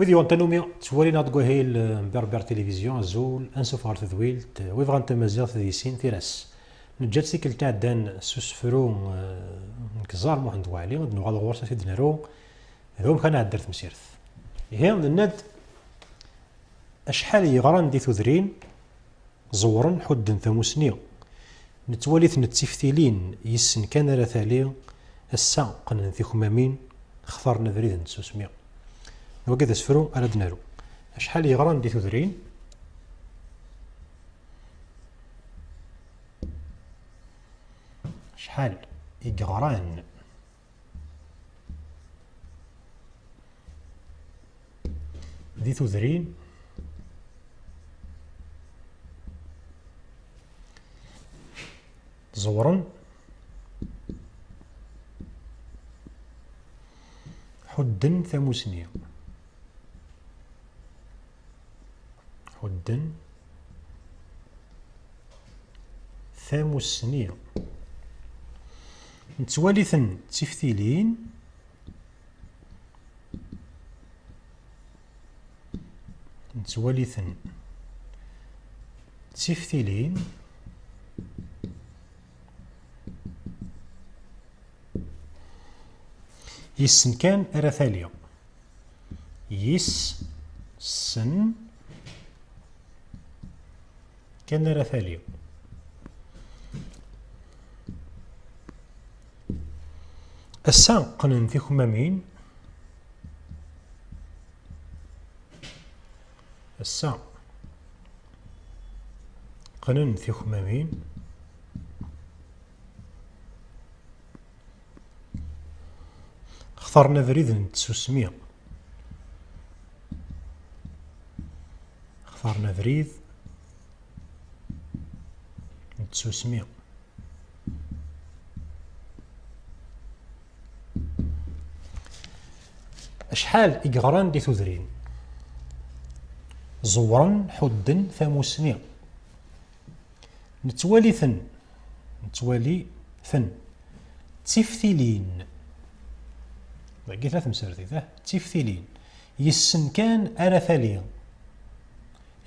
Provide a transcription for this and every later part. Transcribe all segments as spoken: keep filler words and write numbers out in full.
Wid yuɣen tannumi ttwalin-aɣ deg wahil n Berber Télévision, azul, ansuf ɣer tedwilt, wi bɣan tamaziɣt ad yissin tira-s. Neǧǧa-tt tikkelt iɛeddan s usefru, eh, n Kẓar Muḥend Waɛli, ad nuɣal ɣur-s ad t-id-naru d wamek ad nɛeddi ar temsirt. Ihi, nenna-d acḥal yeɣran di tudrin, ẓewren, ḥudden tamusni. Nettwali-ten d tiftilin, yes-sen kan ara tali, ass-a qqnen tikmamin, xtaren abrid n tsusmi. Wagi d asefru ara d-naru. Acḥal yeɣran di tudrin? Acḥal i yeɣran di tudrin ẓewren, ḥudden tamusni. Ḥudden tamusni. Nettwali-ten d tiftilin. Nettwali-ten d tiftilin. Yes-sen kan ara tali. Yes-sen kan ara tali. Ass-a qqnen tikmamin. Ass-a qqnen tikmamin. Xtaren abrid n tsusmi. Xtaren abrid n tsusmi. Acḥal i yeɣran di tudrin? Ẓewren, ḥudden tamusni. Nettwali-ten, nettwali-ten d tiftilin. Dagi tella temsertit, ah, d tiftilin. Yes-sen kan ara tali.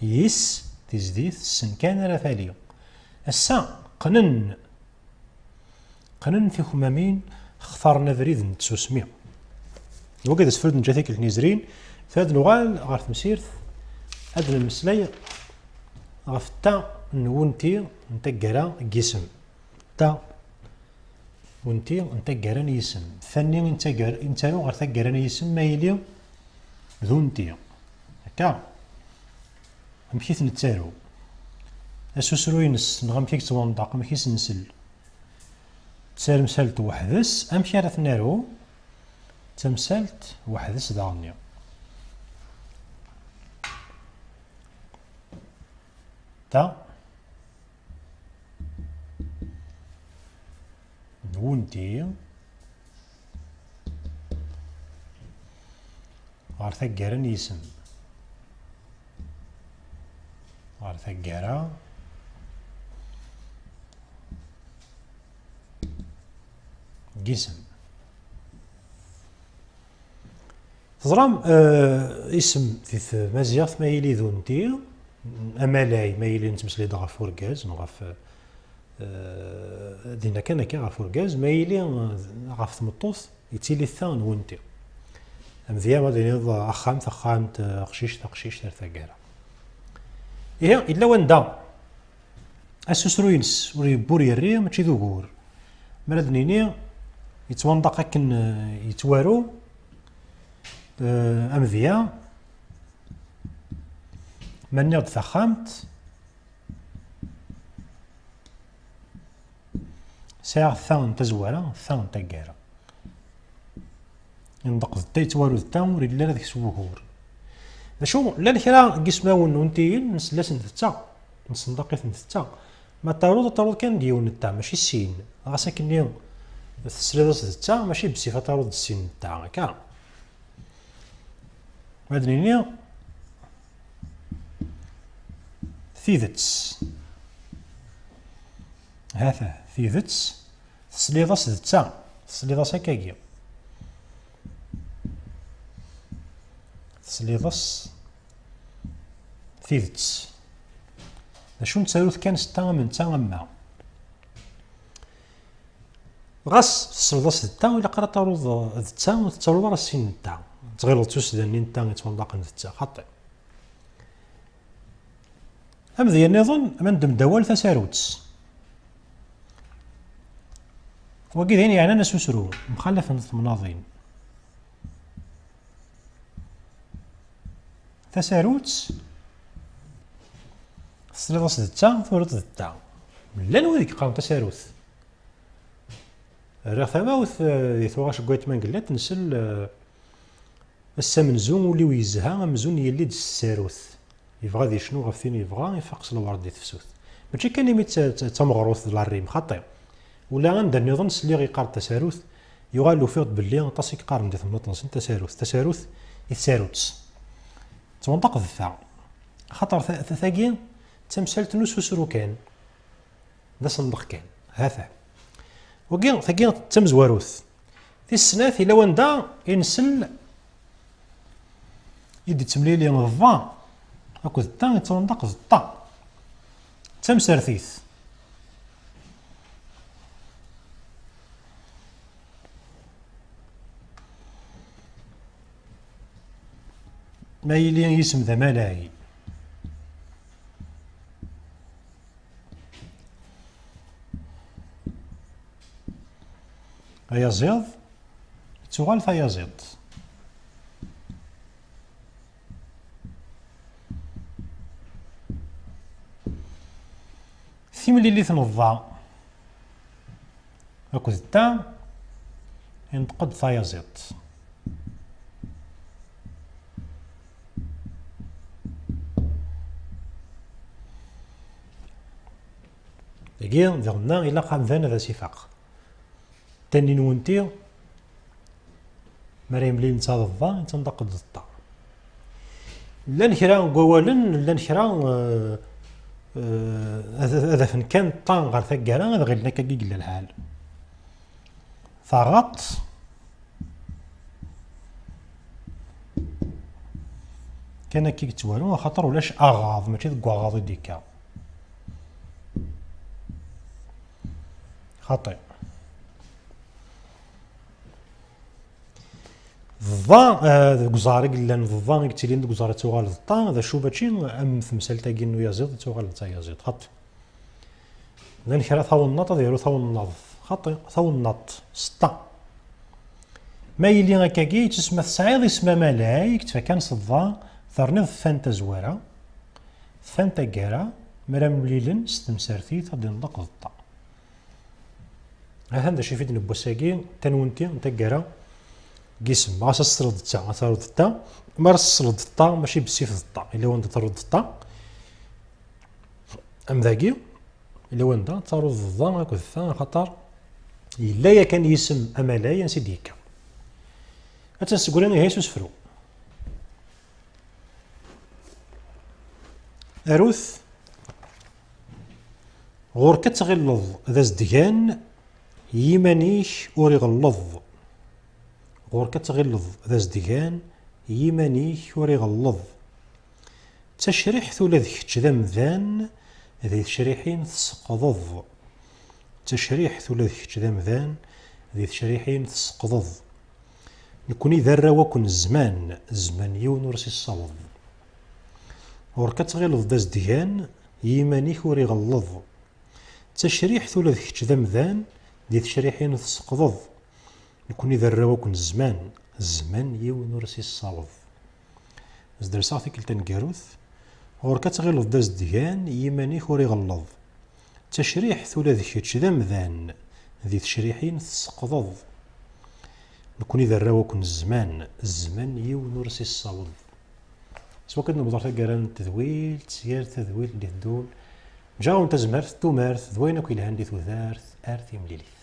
Yes, tizdit, ssen kan ara tali. Ass-a, qqnen. Qqnen tikmamin, xtaren abrid n tsusmi. Wagi d asefru d-neǧǧa tikkelt n yezrin, tura ad nuɣal ɣer temsirt, ad nemmeslay ɣef ta n wunti n taggara n yisem. Ta n wunti n taggara n yisem. Tanni i nettagar-, i nettaru ɣer taggara n yisem ma yili d unti. Akka. Amek i t-nettaru? Asusru-ines, neɣ amek i yettwanḍaq, amek i s-nsell? D tamsalt weḥd-s, amek ara t-naru? D tamsalt weḥd-s daɣenni. Ta n wunti ɣer taggara n yisem. Ɣer taggara n yisem. Teẓram, eh, isem di tmaziɣt ma yili d unti, amalay ma yili nettmeslay-d ɣef urgaz neɣ ɣef, eh, dinna kan akka ɣef urgaz, ma yili, eh, ɣef tmeṭṭut, yettili ta n wunti. Amedya ma d-tiniḍ axxam, taxxamt, eh, aqcic, taqcict, ar taggara. Ihi, yella wanda asusru-ines ur yewwi ur yerri, mačči d ugur. Mi ara d-nini, yettwanḍaq akken, eh, yettwaru, eh, amedya, ma nniɣ-d taxxamt, sɛiɣ ta n tazwara, ta n taggara. Yenḍeq d ta, yettwaru d ta, ur yelli ara deg-s wugur. D acu, llan kra n yismawen n wuntiyen, nsell-asen d ta, nessenḍaq-iten d ta. Ma taruḍ, ad taruḍ kan d yiwen n ta, mačči sin. Ɣas akkenni tesliḍ-as d ta, mačči bessif ad taruḍ d sin n ta, akka. Ma ad nini, tidet. Hata, tidet, tesliḍ-as d ta, tesliḍ-as akkagi. tesliḍ-as tidet. D acu nettarut kan s ta am netta am ma. Ɣas tesleḍ-as d ta, ilaq ara taruḍ d ta, ur tettaruḍ ara sin n ta. Tɣileḍ d tussda-nni n ta yettwanṭaqen d ta, xaṭi. Amedya nniḍen, ma neddem-d awal tasarut. Wagi d ayen yeɛnan asusru, mxalafen temnaḍin. Tasarut, tesliḍ-as d ta, turiḍ d ta. Llan wid i yeqqaren tasarut. Rriɣ tamawt, eh, di tuɣac n Gwayt Mangellat, nsel, eh, ass amenzu, ul-iw yezha, amzun yelli-d s tsarut. Yebɣa ad yecnu ɣef tin yebɣa, ifaq s lwerḍ di tefsut. Mačči kan imi d ta-, d ta-, d tameɣrut d la rime, xaṭi. Ula anda nniḍen sliɣ yeqqar-d tasarut, yuɣal ufiɣ-d belli aṭas i yeqqaren di temnaḍt-nsen tasarut, tasarut i tsarut. Ttwanṭaq d ta. Axaṭer ta-, ta-, tagi d tamsalt n ususru kan. D asenḍeq kan. Hata. Wagi, tagi d tamezwarut. Tis snat, yella wanda i nsel i d-yettemlili ḍḍa akked ta, yettwanṭaq d ṭṭa. D tamsertit. Ma yili yisem d amalay. Ayaziḍ, yettuɣal tayaziḍt. Timlilit n ḍḍa akked ta, inṭeq-d tayaziḍt. Dagi, diɣenna, ilaq amdan ad as-ifaq. Taninwenti, mi ara yemlil netta d ḍḍa, yettanṭaq-d d ṭṭa. Llan kra n wawalen, llan kra, eh, eh, ad, ad afen kan ṭṭa ɣer taggara, ad ɣilen akkagi i yella lḥal. Taɣaṭ, kan akka i yettwaru, axaṭer ulac aɣaḍ, mačči deg waɣaḍ i d-ikka. Xaṭi. Ḍḍa, eh, deg uẓar i yellan ḍḍa i yettilin deg uẓar i tuɣal d ṭṭa, d acu mačči am temsalt-agi n uyaziḍ i tuɣal d tayaziḍt. Xaṭi. Llan kra tawennaṭ ad yaru tawennaḍt. Xaṭi, tawennaṭ, s ṭṭa. Ma yili akkagi, yettusma tesɛiḍ isem amalay, yettfakan s ḍḍa, terniḍ fan tazwara, fan taggara, mi ara mlilen s temsertit ad d-inṭeq d ṭṭa. Atan d acu i d-newwi ass-agi, tanwenti n taggara n yisem. Ɣas ad tesleḍ d ta, ad taruḍ d ta, mi ara tesleḍ d ṭṭa, mačči bessif d ṭṭa, yella wanda taruḍ d ṭṭa. Am dagi, yella wanda taruḍ d ḍa akked ta, axaṭer yella yakan yisem amalay ansi d-yekka. Ad tt-nessegri ihi s usefru. Arut, ɣur-k ad tɣileḍ d azedgan, yiman-ik ur iɣelleḍ. Ɣur-k ad tɣileḍ d azedgan, yiman-ik ur iɣelleḍ. D tacriḥt ula d kečč d amdan, di tecriḥin tseqḍeḍ. D tacriḥt ula d kečč d amdan, di tecriḥin tseqḍeḍ. Nekni d arraw akk n zzman, zzman yiwen ur s-issaweḍ. Ɣur-k ad tɣileḍ d azedgan, yiman-ik ur iɣelleḍ. D tacriḥt ula d kečč d amdan, di tecriḥin tseqḍeḍ. Nekni d arraw akk n zzman, zzman yiwen ur s-issaweḍ. As-d-rseɣ tikkelt taneggarut, ɣur-k ad tɣileḍ d azedgan, yiman-ik ur iɣelleḍ. D tacriḥt ula d kečč d amdan, di tecriḥin tseqḍeḍ. Nekni d arraw akk n zzman, zzman yiwen ur s-issaweḍ. S wakka ad nebḍer taggara n tedwilt, yal tadwilt d-iteddun. Ǧǧaɣ-awen tazmert, tumert, d wayen akk yelhan di tudert, ar timlilit.